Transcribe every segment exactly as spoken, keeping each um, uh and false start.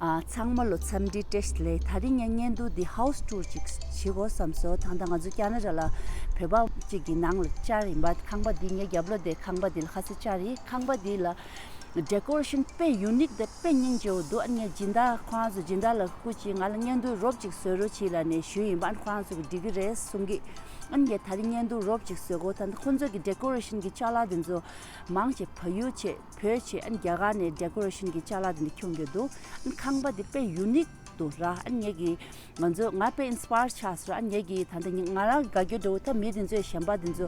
ཨ། ཚང་མ་ལོ་འཚམས་འདྲི་བཀྲ་ཤིས་བདེ་ལེགས། དེ་རིང་ངས་བརྙན་ཐུང་འདི་ཧའུ་སི་ཊུར་ཅིག་བྱེད་དགོས་བསམ་སོང་། ད་ལྟ་ང་ཚོ་ཁེ་ན་ཌ་ལ་བོད་པ་ཅིག་གི་ནང་ལ་བཅར་ཡིན་པ། ཁང་པ་འདི་ངའི་རྒྱབ་ལོགས་དེ་ཁང་པ་འདི་ལ་ཁ་སང་བཅར་ཡིན། ཁང་པ་འདི་ལ་ཌེ་ཀོ་རེ་ཤན་དཔེ་ཡུ་ནིག་དང་དཔེ་སྙིང་རྗེ་པོ་འདུག་ཨ་ནི་ངས་སྦྱིན་བདག་ཁོ་རང་ཚོ་སྦྱིན་བདག་ལ་སྐུ་མཁྱེན། ང་ལ་བརྙན་ཐུང་རོབ་ཅིག་བཟོ་རོགས་བྱེད་ལབ་ནས་ཞུས་ཡིན་པ། ཨ་ནི་ཁོ་རང་ཚོ་གིས་འགྲིག་གི་རེད་གསུང་གི། ཨ་ནི་ངས་དེ་རིང་བརྙན་ཐུང་རོབ་ཅིག་བཟོ་དགོས། ད་ལྟ་ཁོ་ཚོ་གི་ཌེ་ཀོ་རེ་ཤན་གི་ཅ་ལག་དེ་ཚོ་མང་ཆེ་བལ་ཡུལ་ཆེ། བོད་ཆེ། ཨ་ནི་རྒྱ་གར་ནས་ཌེ་ཀོ་རེ་ཤན་གི་ཅ་ལག་དེ་འདྲ་ཁྱོང་གི་འདུག་ཨ་ནི་ཁང་པ་འདི་དཔེ་ཡུ་ནིག་འདུག་ར། ཨ་ནི་ངས་ཀྱིས་ང་ཚོ་ང་དཔེ་ཨིན་སི་པ་ཡར་ཆགས་སོང་། ཨ་ནི་ངས་ཀྱིས་ད་ལྟ་ང་རང་དགའ་སྐྱོ་འདྲ་བོ། ད་མི་དེ་ཚོས་གཞན་པ་དེ་ཚོ་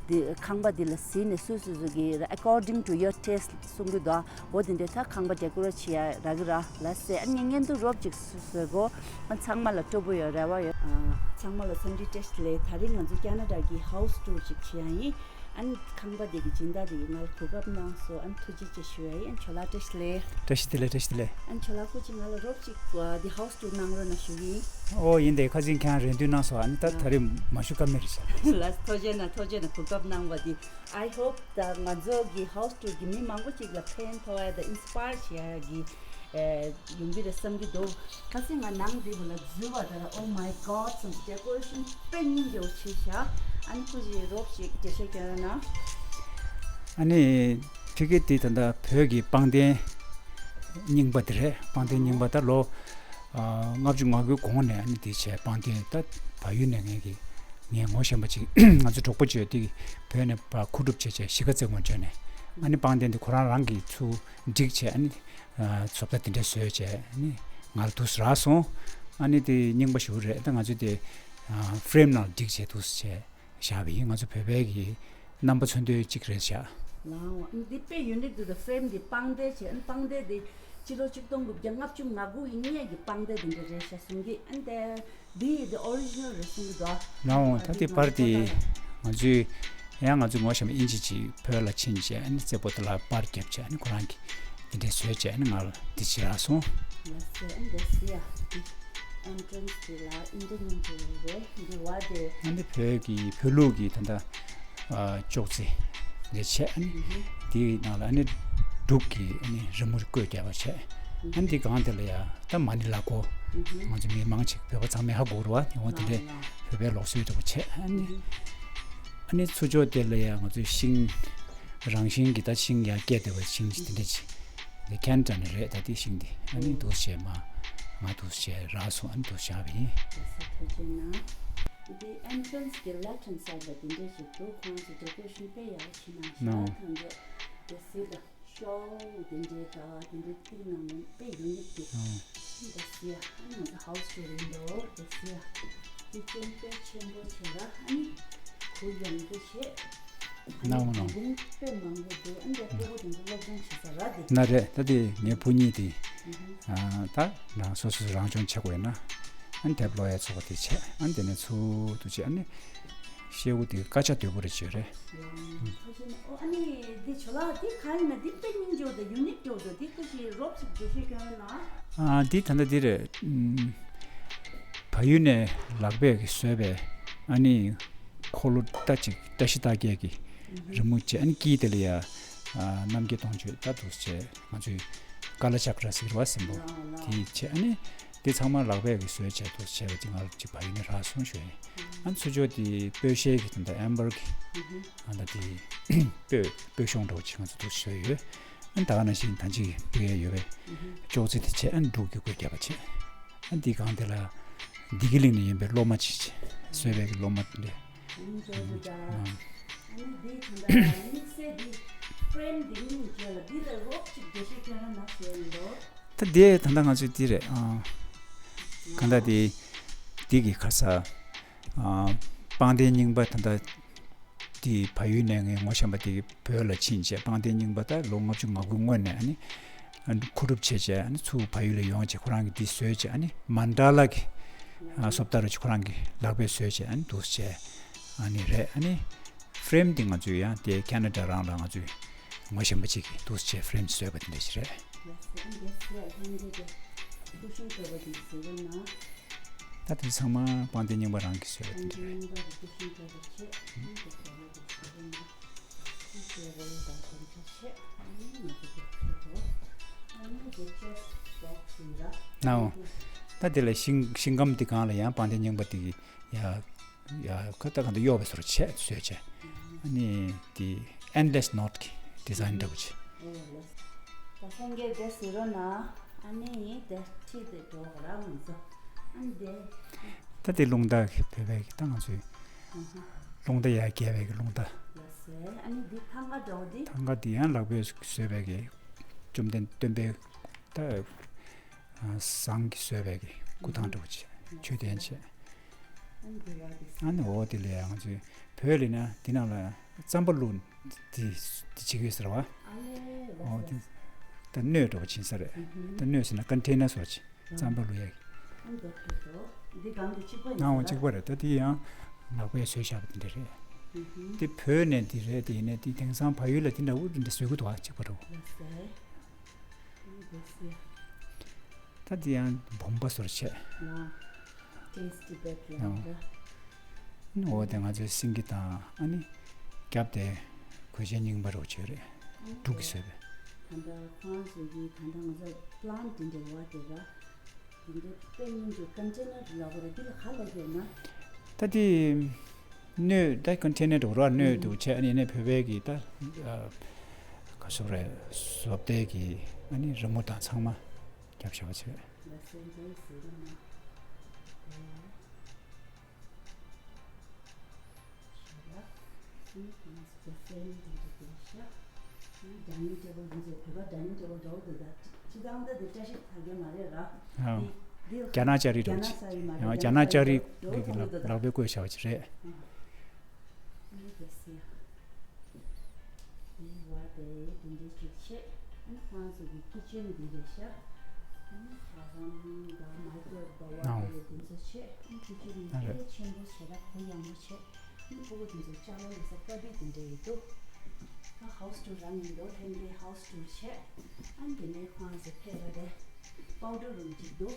འདི་ཁང་པ་འདི་ལ་གཟིགས་ནས་སོ་སོ་སོ་གི་according to your taste གསུང་གི་འདུག་འོ་དེ་འདྲ་ད་ཁང་པ་ཌེ་ཀོ་རེ་ཊི་བྱེད་ཡ་རག་གི་ར་ལ་ཟེར། ཨ་ནི་ངས་བརྙན་ཐུང་རོབ་ཅིག་བཟོ་དགོས། ཨ་ཚང་མ་ལ་སྤྲོ་པོ་ཡོད་རེ་བ་ཡོད། ཨ་ཚང་མ་ལ་འཚམས་འདྲི་བཀྲ་ཤིས་བདེ་ལེགས། དེ་རིང་ང་ཚོ་ཁེ་ན་ཌ་གི་ཧའུ་སི་ཊུར་ཅིག་བྱེད་ཡ་ཡིན། ཨ་ནི་ཁང་པ་དེ་གི་སྦྱིན་བདག་དེ་གིས་ང་ལ་གོ་སྐབས་གནང་སོང་། ཨ་ནི་ཐུགས་རྗེ་ཆེ་ཞུ་ཡ་ཡིན། ཨ་ནི་ཇོ་ལགས་བཀྲ་ཤིས་བདེ་ལེགས། བཀྲ་ཤིས་བདེ་ལེགས། བཀྲ་ཤིས་བདེ་ལེགས། ཨ་ནི་ཇོ་ལགས་སྐུ་མཁྱེན་ང་ལ་རོབ་ཅིག་འདི་ཧའུ་སི་ཊུར་གནང་རོགས་གནང་ཞུ་གི་ཡིན། ཨོ་ཡིན་ཏེ། ཁ་སང་ཁྱེད་རང་རེ་འདུན་གནང་སོང་། ཨ་ནི་ད་ད་རེས་མ་ཞུ་ཀ་མེད་རེད་ཤག་ལགས་ཐུགས་རྗེ་གནང་། ཐུགས་རྗེ་གནང་། གོ་སྐབས་གནང་བ་འདི། I hope ད་ང་ཚོ་གི་ཧའུ་སི་ཊུར་གི་མི་མང་པོ་ཅིག་ལ་ཕན་ཐོགས་ཡ་དང་ཨིན་སི་པ་ཡར་བྱེད་ཡ་གི་ཨེ་ཡོང་གི་རེད་བསམ་གྱི་འདུག་ཁ་སང་ང་ནང་འདི་བ་ལ་འཛུལ་བ་དང་། Oh my God བསམ། ཌེ་ཀོ་རེ་ཤན་དཔེ་སྙིང་རྗེ་པོ་བྱས་ཤག་ཨ་ནི་སྐུ་མཁྱེན་རོབ་ཅིག་འགྲེལ་བཤད་སྐྱོན་རོགས་གནང་། ཨ་ནི་ཕ་གི་འདི་ད་ལྟ་བོད་ཀྱི་པང་གདན་རྙིང་པ་དེ་རེད། པང་གདན་རྙིང་པ་ད་ལོ་ཨ་ལྔ་བཅུ་ང་དགུའི་གོང་ནས་ཨ་ནི་འདི་བྱས། པང་གདན་ད་བལ་ཡུལ་ནས་ངས་ཀྱི་ངའི་ངོ་ཤེས་པ་ཅིག་ང་ཚོ་གྲོགས་པོ་བྱས་ཏེ་བོད་ནས་ཕར་མཁོ་སྒྲུབ་བྱས་བྱས་གཞིས་ཀ་རྩེ་ངོས་འབྱོར་ནས། ཨ་ནི་པང་གདན་འདི་ཁོ་རང་རང་གིས་ཚུར་བསྒྲིགས་བྱས། ཨ་ནི་ཨ་བཟོ་ལྟ་དེ་འདྲ་བཟོས་བྱས། ཨ་ནི་ང་ལ་དུས་སུ་རག་སོང་། ཨ་ནི་དེ་རྙིང་པ་ཞེ་པོ་རེད། ད་ང་ཚོས་དེ་ཨ་ཕེ་རེམ་ནང་བསྒྲིགས་བྱས་འདུག་སེ་བྱས་བཞག་པ་ཡིན། ང་ཚོ་བོད་པའི་གི་རྣམ་པ་མཚོན་དོན་གཅིག་རེད་བཞག་ལའོ། ཨ་ནི་དེ་དཔེ་ཡུ་ནིག་འདུག་ད་ཕེ་རེམ་དེ་པང་གདན་བྱས། ཨ་ནི་པང་གདན་དེ་སྤྱི་ལོ་ཆིག་སྟོང་དགུ་བརྒྱ་ལྔ་བཅུ་ང་དགུ་ཡི་སྔོན་གྱི་པང་གདན་དེ་འདྲ་རེད་ཤག་གསུང་གི། ཨ་ནི་དེ་འདི་ཨོ་རི་ཇི་ནལ་རེད་གསུང་གི་འདུག་ཨ། ལའོ། ད་དེ་པར་དེ་ང་ཚོས་ཡང་ང་ཚོས་ངོ་ཤེས་པ་དབྱིན་ཇི་ཅིག་བོད་ལ་ཕྱིན་བྱས། ཨ་ནི་རྩེ་པོ་ཏ་ལ་པར་བརྒྱབ་བྱས། ཨ་ནི་ཁོ་རང་གིས་དེ་འདྲས་བཟོས་བྱས། ཨ་ནི་ང་ལ་དེ་ཅིག་རག་སོང་། ལགས་སོ། ཨ་ནི་འདི་ཟེར་ཡ་འདི་ཨེན་ཊི་རན་སི་དེ་ལ་ཨིན་ཇི་མིང་དེ་རེད། འདི་བ་དེ། ཨ་ནི་བོད་ཀྱི་བོད་ལུགས་ཀྱི་ད་ལྟ་ཨ་ཅོག་ཙེ་རེ་བྱས། ཨ་ནི་ཨུ་ཧུ། དེའི་ནང་ལ་ཨ་ནི་འབྲུག་གི་ཨ་ནི་རི་མོ་བརྐོས་བརྒྱབ་པ་བྱས། ཨ་ནི་དེ་སྒང་དེ་ལ་ཡ་ད་མ་ཎི་ལག་མགོ། ཨུ་ཧུ། ང་ཚོ་མི་མང་ཆེ་བོད་པ་ཚང་མས་ཧ་གོ་རེད་བ། དེ་འོ་དེ་འདྲས་ལ་ལ། བོད་པའི་ལུགས་སྲོལ་འདྲ་པོ་བྱས། ཨ་ནི་ཨུ་ཧུ། ཨ་ནི་ཚུར་ཕྱོགས་དེ་ལ་ཡ་ང་ཚོའི་ཤིང་རང་བཞིན་གྱི་ད་ཤིང་ཡར་སྐྱེས་བསྡད་པའི་ཤིང་དེ་འདྲས་ཅིག་དེ་ཁེ་ན་ཌ་ནས་རེད། ད་དེ་ཤིང་དེ་ཨ་ནི་འདུག་སེ་མ་ང་འདུག་སེ་རག་སོང་། ཨ་ནི་འདུག་སེ་བཞག་པ་ཡིན། ལགས་སོ། ཐུགས་རྗེ་གནང་། འདི་ཨེན་ཊི་རན་སི་གི་ལེཕ་ཊི་ཧེན་སའེ་ཌི་ལ་དེ་འདྲས་ཞིག་འདུག་ཁོང་ཚོ་ཌེ་ཀོ་རེ་ཤན་དཔེ་ཡག་པོ་བྱས་གནང་ཤག་ནོ། ཐང་འདི་དེ་སི་ད་ཤོ་དེ་འདྲས་ད་དེ་འདྲས་ཐིག་ནང་ནས་དཔེ་ཡུ་ནིག་འདུག་ཨ། དེ་སི་ཡ། ཨ་ནི་ང་ཚོ་ཧའུ་སི་ཊུར་རེད་འདུག་དེ་སི་ཡ། དེ་ཅན་དཔེ་ཆེན་པོ་བྱས་ར། ཨ་ནི་གུ་ཡངས་པོ་བྱས། ཨ་ནི་ནོ་ནོ། དེ་རིང་དཔེ་མང་པོ་འདུག་ཨ་ནི་དེ་ཕྲུ་གུ་དེ་ཚོ་སློབ་སྦྱོང་བྱེད་ས་ར་དེ། ན་རེད། ད་དེ་ངའི་བུ་གཉིས་དེ། ཨུ་ཧུ། ཨ་ད་རང་སོ་སོས་རང་སྦྱོང་བྱེད་དགོས་ན། ཨ་ནི་དེབ་ཀློག་ཡ་ཚོགས་པ་དེ་བྱས། ཨ་ནི་དེ་ནས་ཚུར་དུ་བྱས། ཨ་ནི་ཤེའུ་དེ་དཀར་ཆག་དོད་པོ་རེ་བྱས་རེད། ཡང་ཐུགས་རྗེ་གནང་། ཨོ་ཨ་ནི་འདི་ཇོ་ལགས་འདི་གང་ཡིན་ན། འདི་དཔེ་སྙིང་རྗེ་པོ་དང་ཡུ་ནིག་འདྲ་པོ་འདུག་འདི་སྐུ་མཁྱེན་རོབ་ཅིག་འགྲེལ་བཤད་སྐྱོན་རོགས་གནང་། ཨ་འདི་ད་ལྟ་འདི་རེད། ཨམ་བལ་ཡུལ་ནས་ལག་པས་ཀྱིས་བཟོས་པའི་ཨ་ནི་འཁོར་ལོ་རྟ་ཅིག་བཀྲ་ཤིས་རྟགས་བརྒྱད་ཀྱི་རི་མོ་བྱས། ཨ་ནི་དཀྱིལ་དེ་ལ་ཡ་ཨ་རྣམ་རྒྱལ་སྟོང་མཆོད་ད་འདུག་སེ་བྱས། ང་ཚོའི་ཀ་ལ་ཅག་ར་ཟེར་བ་ཟིན་པོ་དེ་བྱས། ཨ་ནི་དེ་ཚང་མ་ལག་པས་ཀྱིས་བཟོས་བྱས་འདུག་སེ་བྱས་པ་དེ་ང་ལ་ཅིག་བལ་ཡུལ་ནས་རག་སོང་ཞུ་ཡ་ཡིན། ཨ་ནི་ཚུར་ཕྱོགས་དེ་སྤོས་ཤེལ་གྱི་ད་ལྟ་ཨེམ་བར་གྱི་ཨ་ད་དེ་སྤོས་སྤོས་གཞོང་འདྲ་པོ་ཅིག་ང་ཚོ་འདུག་སེ་བཟོས་ཡོད། ཨ་ནི་ད་ག་ནང་བཞིན་ད་ཅིག་སྤོས་ཡས་ཡོད་པའི་ཅོག་ཙེ་དེ་བྱས། ཨ་ནི་འབྲུག་གི་བརྐོས་བརྒྱབ་པ་བྱས། ཨ་ནི་དེའི་སྒང་དེ་ལ་བདེ་སྐྱིད་གླིང་ནས་ཡིན་པའི་སློབ་མ་ཅིག་བྱས། བཟོས་པའི་གི་སློབ་མ་དེ་འདྲས། ཨ་ནི་དེ་ད་ལྟ་དམིགས་བསལ་འདི་ཕྲེམ་འདི་གཉིས་བྱས་ལ་འདི་ལ་རོབ་ཅིག་འགྲེལ་བཤད་སྐྱོན་རོགས་གནང་ཟེར་ཡ་ཡིན་འདུག་ད་དེ་ད་ལྟ་ང་ཚོས་འདི་རེད། ཨ་གང་ལྟར་དེ་འདི་གི་ཁ་ས་ཨ་པང་གདན་རྙིང་པ་ད་ལྟ་དེ་བལ་ཡུལ་ནས་ངའི་ངོ་ཤེས་པ་དེ་བོད་ལ་ཕྱིན་བྱས། པང་གདན་རྙིང་པ་ད་ལོ་ལྔ་བཅུ་ང་དགུའི་སྔོན་ནས་ཨ་ནི་མཁོ་སྒྲུབ་བྱས་བྱས། ཨ་ནི་ཚུར་བལ་ཡུལ་ལ་ཡོང་བྱས་ཁོ་རང་གིས་འདི་བཟོས་བྱས། ཨ་ནི་མན་ཌ་ལ་གི་ཨ་བཟོ་ལྟ་རུ་ཁོ་རང་གིས་ལག་པས་བཟོས་བྱས། ཨ་ནི་འདུག་སེ་བྱས་ཨ་ནི་རེད། ཨ་ནི་ཕྲེམ་འདི་ང་ཚོས་ཡང་དེ་ཁེ་ན་ཌ་རང་ལ་ང་ཚོས་ངོ་ཤེས་པ་ཅིག་གིས་འདུག་སེ་བྱས་ཕྲེམ་བཟོས་པ་དེ་འདྲ་ཞིག་རེད། ད་དེ་ཚང་མ་པང་གདན་རྙིང་པ་རང་གིས་བཟོས་པ་དེ་འདྲ་རེད། ཨ་ནི་དེ་ཅེ་སི་ཊི་བོག་སི་ཡིན་ད། ནའོ། ད་དེ་ལ་ཤིང་ཤིང་སྒམ་དེ་སྒང་ལ་ཡང་དཔལ་ལྡན་སྙིང་པོ་དེ་གི་ཡ་ཡ་ཁ་ད་གང་དུ་གཡོག་པའི་བཟོ་འདྲ་བྱས་བཟོས་བྱས། ཨ་ནི་དེ་ཨེན་ཌི་ལེ་སི་ནོ་ཊི་གི་ཌི་ཛའིན་འདྲ་པོ་བྱས། ཨོ་ལེ། ད་སེང་གེ་དེ་ཟེར་རོ་ན། ཨ་ནི་དེ་ཁྲིད་དེ་འགྲོ་ག་ར་མི་བཟོ། ཨ་ནི་དེ། ད་དེ་རླུང་རྟ་གི་བོད་པའི་གི་ད་ང་ཚོའི་རླུང་རྟ་ཡར་རྒྱས་པའི་གི་རླུང་རྟ། ལགས་སེ། ཨ་ནི་འདི་ཐང་ག་འདྲ་བོ་འདི། ཐང་ག་འདི་ཡང་ལག་པས་བཟོས་པའི་གི་བཅོམ་ལྡན་སྟོན་པའི་ད་ཨ་ཟངས་ཀྱིས་བཟོས་པའི་གི་སྐུ་ཐང་འདྲ་བོ་བྱས། མཆོད་རྟེན་བྱས། ཨ་ནི་འདི་ལ་འདི། ཨ་ནི་འོ་དེ་ལས་ང་ཚོའི་བོད་ལ་ན་འདི་ནང་ལ་རྩམ་པ་བླུགས་འདི་འདི་བྱེད་ཀྱི་ཡོད་ཟེར་བ། ཨ་ལེ་ལགས་འོ་སེ། དེ་ད་སྣོད་འདྲ་བོ་བྱིན་ས་རེད། ཨུ་ཧུ། ད་སྣོད་ཟེར་ན་ཀོན་ཊེ་ནར་བཟོ་བྱེད། རྩམ་པ་བླུག་ཡག་གི། ཨ་འདི་འདྲ་འདུག་འདི་སྒང་འདི་གཅིག་པ་ཡིན་ང་འོ་ཟེར་གཅིག་པ་རེད། ད་དེ་ཡང་ལག་པས་བཟོས་བཞག་པ་དེ་འདྲ་རེད། ཨུ་ཧུ། དེ་བོད་ནས་འདི་རེད། དེ་ཡིན་ནས་དེ་དེང་སང་བལ་ཡུལ་ལ་དེ་འདྲ་འུ་འདི་འདྲ་བཟོ་གི་འདུག་ཨ་གཅིག་པ་འདྲ་བོ། ལགས་སེ། ཨ་འདི་འདྲ་ཟེར། ད་དེ་ཡང་བུམ་པ་བཟོ་འདྲ་བྱས། ལགས། Taste Tibet ལ་ཡང་འདྲ། འོ་དེ་ང་ཚོའི་སེང་གེ་དང་ཨ་ནི་རྒྱབ་དེ་གོས་ཆེན་རྙིང་པ་རོ་ཆོས་རེད། འབྲུག་གིས་བཟོས་པའི། ད་ལྟ་ཁོང་ཚོ་གིས་ད་ལྟ་ང་ཚོ་པི་ལན་ཊི་འདི་འདྲ་བ་དེ་ར། འདི་འདྲ་དཔེ་སྙིང་རྗེ་ཀོན་ཊེ་ནར་ལབ་པ་རེད། འདི་ལ་ག་ལབ་ཀྱི་ཡོད་ན། ད་དེ་སྣོད་ད་ཀོན་ཊེ་ནར་འགྲོ་ར་སྣོད་དུ་བྱས། ཨ་ནི་ནས་བོད་པའི་གི་ད་ག་སོག་རེད། བཟོ་ལྟའི་གི་ཨ་ནི་རི་མོ་དང་ཚང་མ་རྒྱབ་བཞག་པ་བྱས། ལ་སེང་གེ་ཟེར་ན། ཞེས་ལ། ཨིན་ཁོང་སི་ཀེ་ཧྥེ་ནི་དེ་འདྲ་དེ་ཤ། ཨིན་ཌའི་ནིང་ཊེ་བལ་འདི་ཚོ་བོད་པ་ཌའི་ནིང་ཊེ་བལ་འདྲ་བོ་འདུག་ད་སྤྱི་བཏང་ད་དེ་བཀྲ་ཤིས་ཕ་གི་མ་རེད་ར། ཨ། འདི་འདི་རྒྱ་ནག་ལྕགས་རི་རེད། རྒྱ་ནག་ས་ཡི་མ་རེད། ཨ། རྒྱ་ནག་ལྕགས་རི་འདྲ་བོ་གི་ཁོང་ལག་འདུག་ད། ལག་པས་བཀོད་བཞག་པ་ཅིག་རེད། ཨ། ཨིན་ཁོང་སི་ཡ། དེའི་བར་དེ་དེ་འདྲའི་ཅིག་བྱས། ཨ་ནི་ཁོང་ཚོ་གི་ཀི་ཅན་འདི་རེད་ཤག་ཨ་ནི་ཧ་ཧམ་དང་མའི་ཀོ་ཝེབ་འདྲ་བ་ཨ་དེ་འདྲ་དེ་ཚོ་བྱས། ཨ་ནི་ཀི་ཅན་འདི་ཨ་རེད། དཔེ་ཆེན་པོ་བྱས་ར་གུ་ཡངས་པོ་བྱས། ཨ་ནི་ཕྲུ་གུ་དེ་ཚོ་ལྕགས་ལོག་ཡོད་ས་ཀ་པི་དེ་འདྲ་ཡོད་འདུག་ད་ཧའུ་སི་ཊུར་རང་ཡིན་འདུག་ལྷན་རྒྱས་ཧའུ་སི་ཊུར་བྱས། ཨ་ནི་དེ་ནས་ཁོང་ཚོ་ཕེབས་པ་དེ་པའུ་ཌར་རུམ་གཅིག་འདུག་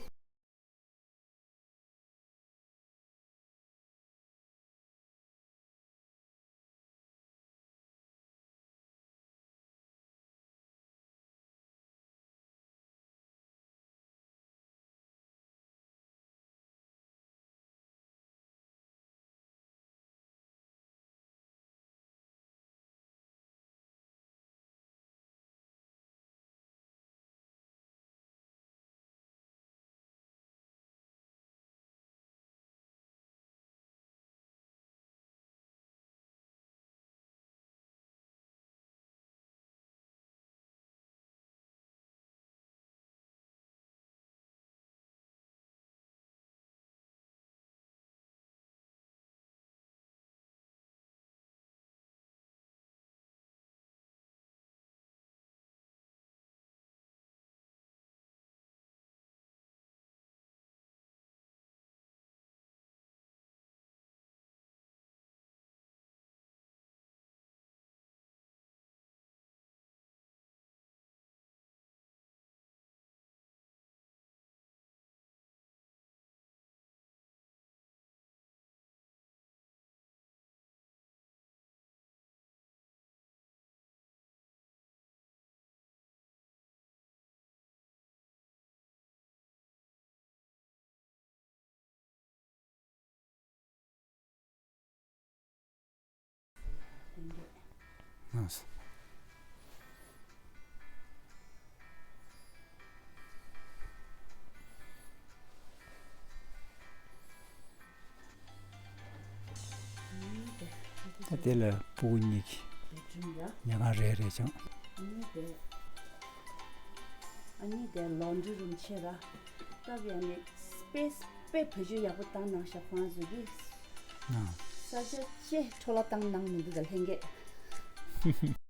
ད་དེ་ལ་ཕྲུ་གུ་གཉིས་ཀྱི་ཉལ་ཁང་རེ་རེ་བྱུང་། ཨ་ནི་དེ་ལོན་ཌི་རུམ་བྱས་ར། སྟབས་ཡག་ནས་སྤེ་སི་དཔེ་བེད་སྤྱོད་ཡག་པོ་བཏང་གནང་ཤག་ཁོང་ཚོ་གིས། ཨ། ས་ཆ་ཅེ་འཕྲོ་བརླག་བཏང་གནང་མི་འདུག་ད་ལྷན་རྒྱས།